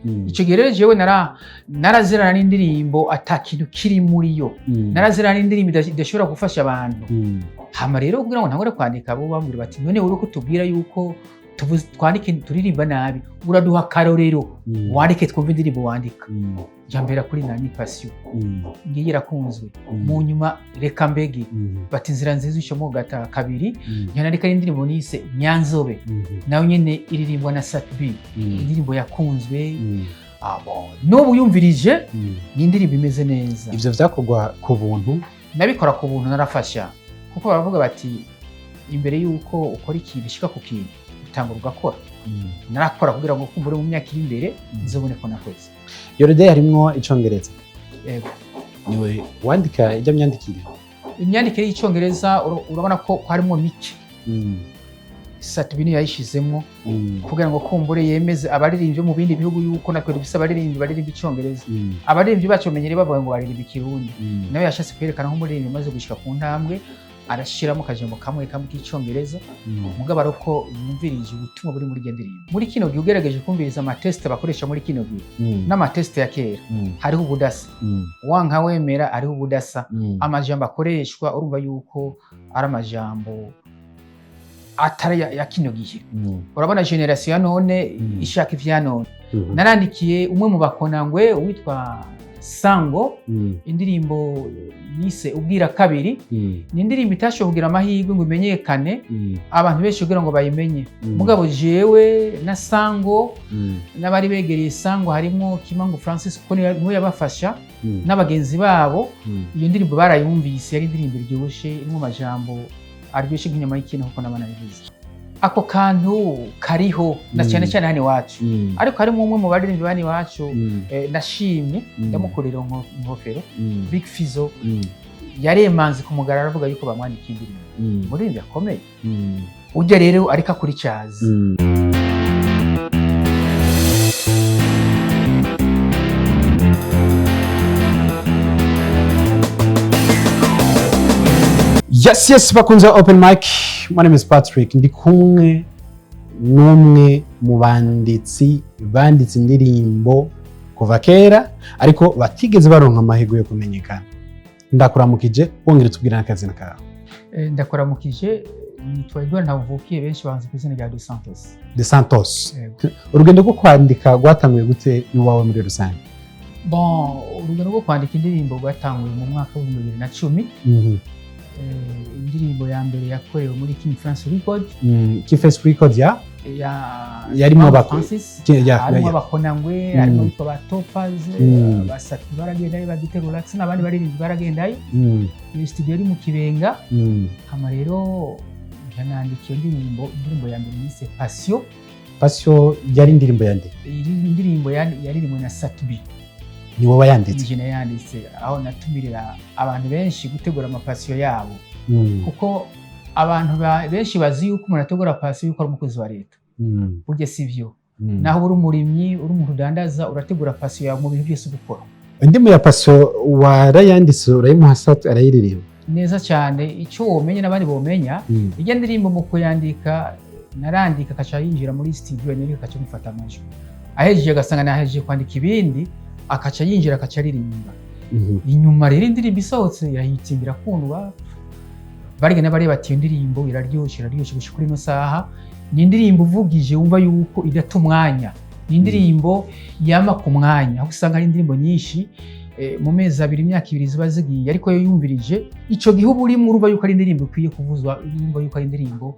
Ico gihe rero jewe narazirana n'indirimbo ata kintu kiri muri yo, narazirana n'indirimbo idashobora gufasha abantu. Hama rero kugira ngo ntangure kwandika, bo bambwira bati: "None wowe ko tubwira yuko twandike turirimba nabi, uraduha akarorero, wandike twumve indirimbo wandika." Jambera kuri nani, Passion, ngiye irakunzwe. Mu nyuma Reka Mbege, bati inzira nziza ucamo gata kabiri. Nyanandika n'indirimbo nise Nyanzobe, nayo nyene iririmbwa na Sat-B, indirimbo yakunzwe. Ah, bon. N'ubu yumvirije, ni indirimbo imeze neza. Ivyo vyakorwa ku buntu? Nabikora ku buntu, narafasha, kuko baravuga bati imbere y'uko ukora ikintu, ushika ku kintu, utangura ugakora. Narakora kugira ngo kumbure mu myaka iri imbere nzobone ko nakoze. Yorode harimwo icongereza? Yego. Niwe wandika ijya myandikire? Imyandikire y'icyongereza, urabona ko harimo mike. Sat-B niyo yayishizemwo kugira ngo kumbure yemeze abaririmbyi bo mu bindi bihugu yuko natwe dufise abaririmbyi baririmba icyongereza. Abaririmbyi bacu bamenyere bavuga ngo baririmba ikirundi. Nawe yashatse kwerekana nk'umuririmbyi umaze gushika ku ntambwe, arashiramo akajambo kamwe kamwe k'icyongereza, mugabo ari uko yumvirije ubutumwa buri muri iyo ndirimbo. Muri kino gihe ugerageje kumviriza amatexte bakoresha muri kino gihe n'amatexte ya kera, hariho ubudasa. Wanka wemera, hariho ubudasa. Amajambo akoreshwa, urumva yuko ari amajambo atari ya kino gihe. Urabona génération ya none ishaka ivya none. Narandikiye umwe mu bakonangwe witwa Sango, indirimbo yise Ubwira Kabiri. Ni indirimbo itashoboye kugira amahirwe ngo imenyekane, abantu benshi kugira ngo bayimenye. Mugabo jewe na Sango n'abari begereye Sango, harimo Kimangu Francis kuko niwe yabafasha, n'abagenzi babo, iyo ndirimbo barayumvise. Yari indirimbo iryoshe, irimo amajambo aryoshye nk'inyama y'ikintu, kuko nabana bivuze ako kantu kariho na cyane cyane hano iwacu. Ariko harimo umwe mu baririmbyi bane iwacu, nashimye, ndamukorera inkofero, Big Fizzo. Yaremanze ku mugaragaro aravuga yuko bamwandikiye indirimbo. Umuririmbyi akomeye ujya rero ariko akora icyazi. Yes, bakunze open mic. My name is Patrick. Ndi kumwe n'umwe mu banditsi banditse indirimbo kuva kera, ariko batigeze baronka amahirwe yo kumenyekana. Ndakuramukije, wongere tubwire n'akazina kawe. Ndakuramukije, nitwa Edouard Ntavukiye, benshi banzi ku izina rya Dos Santos. De Santos. Yego. Urugendo rwo kwandika rwatanguye gute iwawe muri rusange? Bon, urugendo rwo kwandika indirimbo rwatanguye mu mwaka wa 2010. Indirimbo ya mbere yakorewe muri King France Record. Kifes Record ya Ya Yarimo Kimangu Francis. Harimo abakonangwe, harimo bitwa ba Topaz, basatu baragendayo, ba Relax n'abandi baririmbyi baragendayo. Iyo studio yari mu Kibenga. Hama rero nkanandika iyo ndirimbo. Indirimbo ya mbere nise Passion. Passion yari indirimbo yande? Iyi ndirimbo yaririmbwe na Sat-B. Ni wowe wayanditse? Nije nayanditse, aho natumirira abantu benshi gutegura amapassion yabo, kuko abantu benshi bazi yuko umuntu ategura passion yuko ari umukozi wa leta. Burya si byo. Naho uri umurimyi, uri umuntu udandaza, urategura passion yawe mu bintu byose ugukora. Indirimbo ya Passion warayanditse, urayimuha Sat arayiririmba? Neza cyane. Icyo womenya n'abandi bomenya, ijya ndirimbo mu kuyandika, narandika akaca yinjira muri studio, nyine akaca amufata amajwi, ahejeje agasanga nahejeje kwandika ibindi, akaca yinjira akaca aririmba. Inyuma rero indirimbo isohotse irahitinga, irakundwa, barigana bareba ati: "Iyo ndirimbo iraryoshe, iraryoshe." Gushika kuri ino saha ni indirimbo uvugije wumva yuko idata umwanya, ni indirimbo yama ku mwanya, aho usanga hari indirimbo nyinshi mu mezi 2, imyaka 2 ziba zigiye, ariko yo yumvirije ico gihe uba urimo, urumva yuko ari indirimbo ikwiye kuvuzwa, urumva yuko ari indirimbo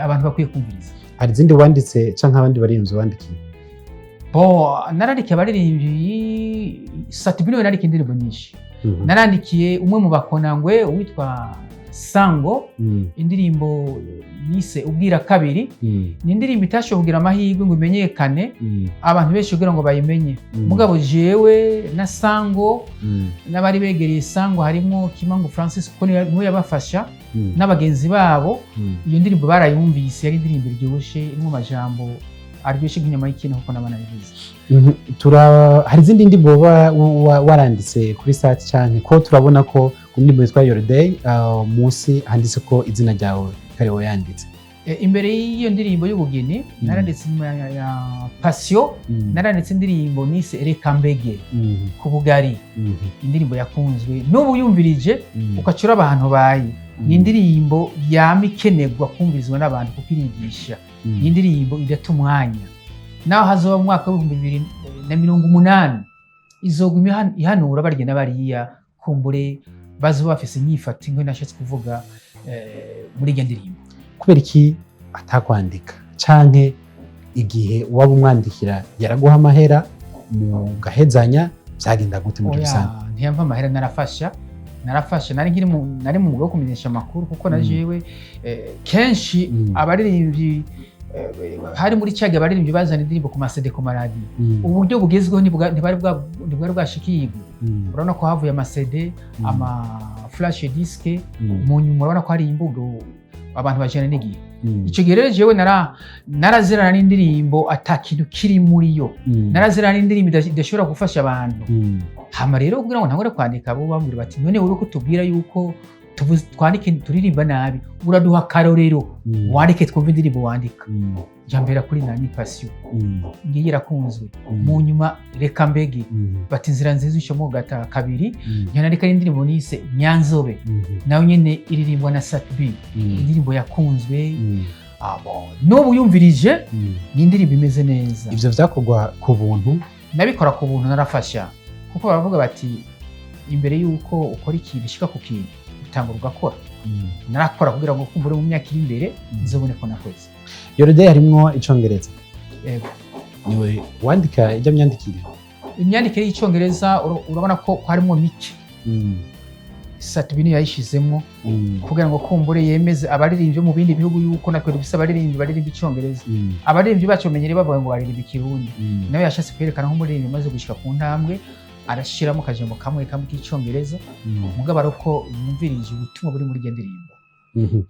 abantu bakwiye kumviriza. Hari izindi wanditse canke abandi baririmbyi wandikiye? Bon, narandikiye abaririmbyi. Sat-B niwe nandikiye indirimbo nyinshi. Narandikiye umwe mu bakonangwe witwa Sango, indirimbo nise Ubwira Kabiri. Ni indirimbo itashoboye kugira amahirwe ngo imenyekane, abantu benshi kugira ngo bayimenye. Mugabo jewe na Sango n'abari begereye Sango, harimo Kimangu Francis kuko niwe yabafasha, n'abagenzi babo, iyo ndirimbo barayumvise. Yari indirimbo iryoshe, irimo amajambo aryoshye nk'inyama y'ikintu, kuko nabana bivuze. Hari izindi ndirimbo waranditse kuri site, canke ko turabona ko ku ndirimbo yitwa Your Day, munsi handitse ko izina ryawe kari wowe yanditse? Imbere y'iyo ndirimbo y'ubugeni naranditse, inyuma ya Passion, naranditse indirimbo nise Reka Mbege ku bugari, indirimbo yakunzwe n'ubu yumvirije ukacura abantu bayi. Ni indirimbo yama ikenerwa kumvirizwa n'abantu kuko irigisha. Ni indirimbo idata umwanya, naho hazoba mu mwaka w'2080 izoguma ihanura barya na bariya kumbure bazoba bafise inyifato nk'iyo nashatse kuvuga muri iyo ndirimbo. Kubera iki atakwandika, canke igihe waba umwandikira yaraguha amahera mugahezanya? Byagenda gute muri Oya, rusange? Ntiyampa amahera, narafasha. Narafasha, nari nkiri mu nari mu mwuga wo kumenyesha amakuru, kuko na jewe kenshi abaririmbyi, hari muri cyagihe abaririmbyi bazana indirimbo ku ma CD, ku maradiyo. Uburyo bugezweho ntibwari bwashikirwe. Urabona ko havuye ama CD, ama flash disk, mu nyuma urabona ko hari imbuga, abantu bajana n'igihe. Icyo gihe rero jewe narazirana n'indirimbo ata kintu kiri muri yo, narazirana n'indirimbo idashobora gufasha abantu. Hama rero kugira ngo ntangure kwandika, bo bambwira bati: "None wowe ko tubwira yuko twandike turirimba nabi, uraduha akarorero, wandike twumve indirimbo wandika." Njya mbera kuri nani, Passion, ngiyi irakunzwe. Mu nyuma Reka Mbege, bati: "Inzira nziza ucamo gata kabiri." Nyanandika n'indirimbo nise Nyanzobe, nayo nyene iririmbwa na Sat-B, indirimbo yakunzwe. Ah, bon. N'ubu yumvirije, ni indirimbo imeze neza. Ivyo vyakorwa ku buntu? Nabikora ku buntu, narafasha, kuko baravuga bati: "Imbere y'uko ukora ikintu, ushika ku kintu, utangura ugakora." Narakora kugira ngo kumbure mu myaka iri imbere nzobone ko nakoze. Yorode harimwo icongereza? Yego. Niwe wandika ijya myandikire? Imyandikire y'icyongereza urabona ko harimo mike. Sat-B niyo yayishizemo kugira ngo kumbure yemeze abaririmbyi bo mu bindi bihugu yuko natwe dufise abaririmbyi baririmba icyongereza. Abaririmbyi bacu bamenyere bavuga ngo baririmba ikirundi. Nawe yashatse kwerekana nk'umuririmbyi umaze gushika ku ntambwe, arashiramo akajambo kamwe kamwe k'icyongereza, mugabo ari uko yumvirije ubutumwa buri muri iyo ndirimbo. Yego.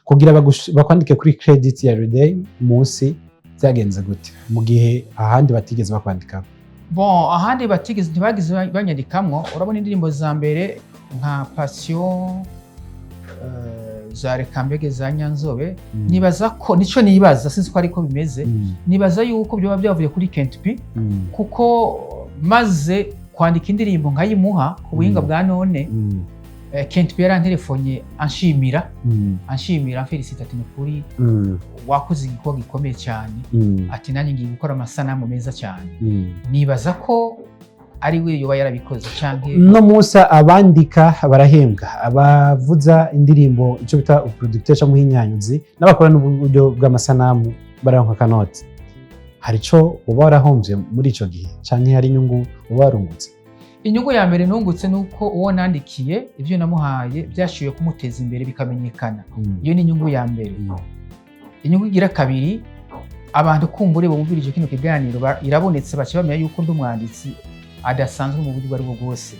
Kugira bakwandike kuri credit ya Reday munsi byagenze gute mu gihe ahandi batigeze bakwandika? Bon, ahandi batigeze, ntibagize banyandikamwo. Urabona indirimbo za mbere nka Passion, za Reka Mbege, za Nyanzobe, nibaza ko nico nibaza, sinzi ko ariko bimeze, nibaza yuko byoba byavuye kuri Kent P, kuko maze kwandika indirimbo nkayimuha ku buhinga bwa none, Kent P yaranterefonye anshimira, anshimira, amfelicita ati: "Nukuri wakoze igikorwa gikomeye cyane." Ati: "Nanjye ngiye gukora amasanamu meza cyane." Nibaza ko ari we yoba yarabikoze canke No munsi abandika barahembwa, abavuza indirimbo, icyo bita producteur cyangwa umuhinyanyuzi, n'abakora n'uburyo bw'amasanamu baronka akanoti. Hari ico uba warahomvye muri ico gihe, canke hari inyungu uba warungutse? Inyungu ya mbere nungutse ni uko uwo nandikiye, ibyo namuhaye byashoboye kumuteza imbere bikamenyekana. Iyo ni inyungu ya mbere. Inyungu igira kabiri, abantu kumbure bumvirije kino kiganiro irabonetse, baca bamenya yuko ndi umwanditsi adasanzwe mu buryo ubwo aribwo bwose.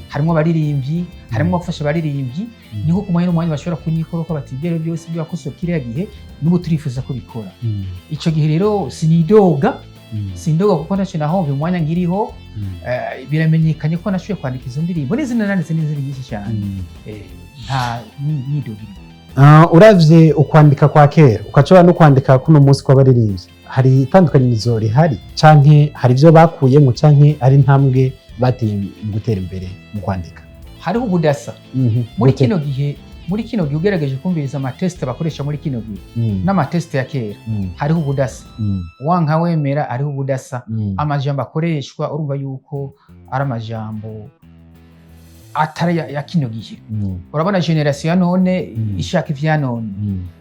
Harimo abaririmbyi, harimo abafasha abaririmbyi. Niho ku mwanya n'umwanya bashobora kunyikora bati: "Ibyo byose ibyo wakosoye kiriya gihe, n'ubu turifuza ko bikora." Icyo gihe rero sinidoga, sindoga kuko ntacyo nahomvye mu mwanya nkiriho. Biramenyekanye ko nashoboye kwandika izo ndirimbo n'izindi nanditse n'izindi nyinshi cyane. Nta myidogo irimo. Ah, uravye ukwandika kwa kera ukacobora no kwandika kuno munsi kw'abaririmbyi, hari itandukanyirizo rihari, canke hari ivyo bakuyemo, canke hari intambwe bateye mu gutera imbere mu kwandika? Hariho ubudasa muri Gute? kino gihe. Muri kino gihe ugerageje kumviriza ama textes bakoresha muri kino gihe n'ama textes ya kera, hariho ubudasa. Wanka wemera, hariho ubudasa. Amajambo akoreshwa urumva yuko ari amajambo atari ya kino gihe. Urabona génération ya none ishaka ivya none.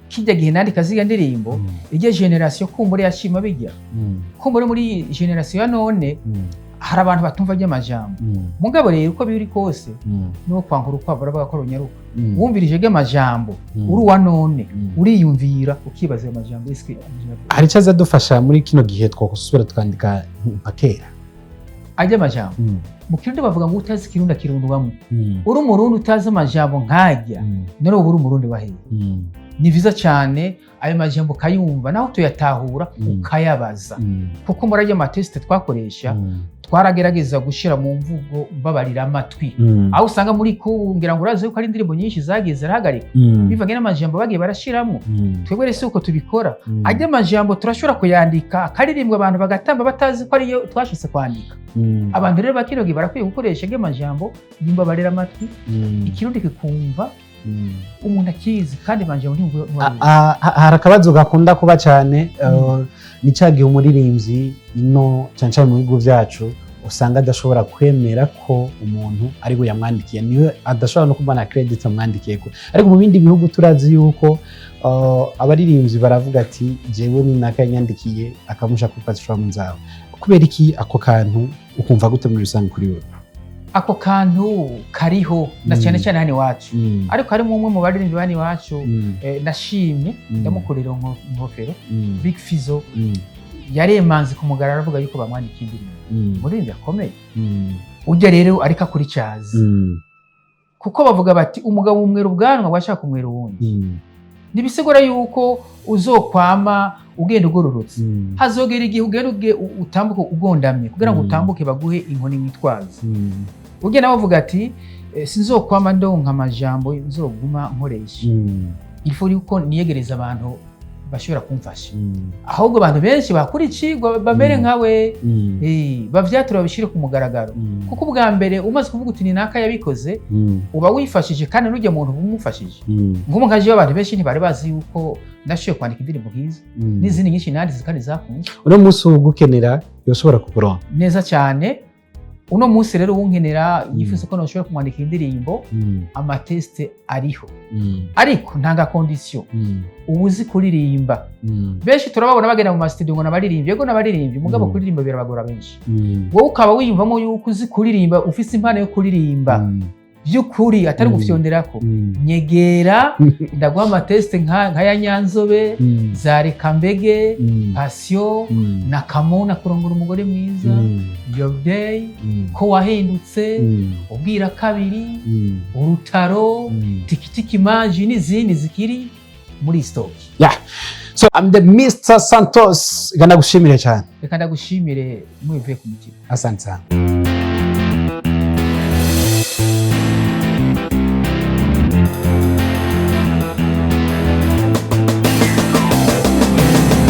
Kijya gihe nandika ziriya ndirimbo, ijya génération kumbure yashima bijya. Kumbure muri génération ya none hari abantu batumva ry'amajambo. Mugabo rero uko biri kose, nuko kwankura ukwavu baravuga ko runyaruka. Wumvirije ry'amajambo uri uwa none, uriyumvira ukibaza ayo majambo eske amajambo Hari icyo azadufasha muri kino gihe twosubira tukandika nka kera? Ajya amajambo mu Kirundi bavuga ngo utazi ikirundi akirundwamo. Uri umurundi utazi amajambo nkajya, none uba uri umurundi waheye? Ni vyiza cyane ayo majambo ukayumva, naho tuyatahura, ukayabaza, kuko muri ayo ma textes twakoresha. Twaragerageza gushyira mu mvugo mbabarira amatwi, aho usanga muri kubu, ngira ngo urazi yuko ari indirimbo nyinshi zagiye zirahagarika bivanye n'amajambo bagiye barashiramo. Twebwe rero si uko tubikora. Ajya amajambo turashobora kuyandika, akaririmbwa, abantu bagatamba batazi ko ariyo twashitse kwandika. Abantu rero bakinogi barakwiye gukoresha ajya amajambo y'imbabarira amatwi, Ikirundi kikumva, umuntu akizi, kandi amajambo ntiwumva. Hari akabazo gakunda kuba cyane, ni cya gihe umuririmbyi ino, cyane cyane mu bihugu byacu, usanga adashobora kwemera ko umuntu ari we yamwandikiye, niwe adashobora no kubona credit amwandikiye ko. Ariko mu bindi bihugu turazi yuko abaririmbyi baravuga ati: "Jewe ni naka yanyandikiye", akamusha kuri platform zabo. Kubera iki ako kantu ukumva gute muri rusange kuri wewe? Ako kantu kariho na cyane cyane hano iwacu, ariko harimo umwe mu baririmbyi hano iwacu nashimye, ndamukorera inkofero, Big Fizzo. Yaremanze ku mugaragaro aravuga yuko bamwandikiye indirimbo. Umuririmbyi akomeye ujya rero ariko akora icyazi, kuko bavuga bati: "Umugabo umwera ubwanwa washaka umwera uwundi." Ntibisigura yuko uzokwama ugenda ugororotse. Hazogera igihe ugenda utambuke ugondamye kugira ngo utambuke baguhe inkoni witwaza. Ugenda bavuga ati: "Sinzokwama ndonka amajambo nzoguma nkoresha, il faut yuko niyegereza abantu bashobora kumfasha." Ahubwo abantu benshi bakura icigwa, bamere nkawe, bavyatura, babishire ku mugaragaro, kuko ubwa mbere umaze kuvuga uti: "Ni naka yabikoze", uba wifashije kandi n'ujya muntu uba umufashije. Nk'ubu nka jewe, abantu benshi ntibari bazi yuko nashoboye kwandika indirimbo nk'izo n'izindi nyinshi nanditse kandi zakunzwe. Uno munsi ugukenera yoshobora kukuronka? Neza cyane. Uno munsi rero uwunkenera yifuza ko nashobora kumwandika indirimbo, ama textes ariho, ariko ntanga condition: uba uzi kuririmba. Benshi turababona bagenda mu masitudiyo ngo nabaririmbyi. Yego, n'abaririmbyi, mugabo kuririmba birabagora benshi. Wowe ukaba wiyumvamo yuko uzi kuririmba, ufise impano yo kuririmba by'ukuri, atari gufyonderako, nyegera ndaguha ama textes nka ya Nyanzobe, za Rekambege, Pasiyo na Kamona, kurongora umugore mwiza, Your Day, ko wahindutse, ubwira kabiri, urutaro, tikitiki maji n'izindi zikiri muri stock. Yeah. So I'm the Mr. Santos. Gana gushimire cyane. Reka ndagushimire mwivuye ku mutima. Asante sana.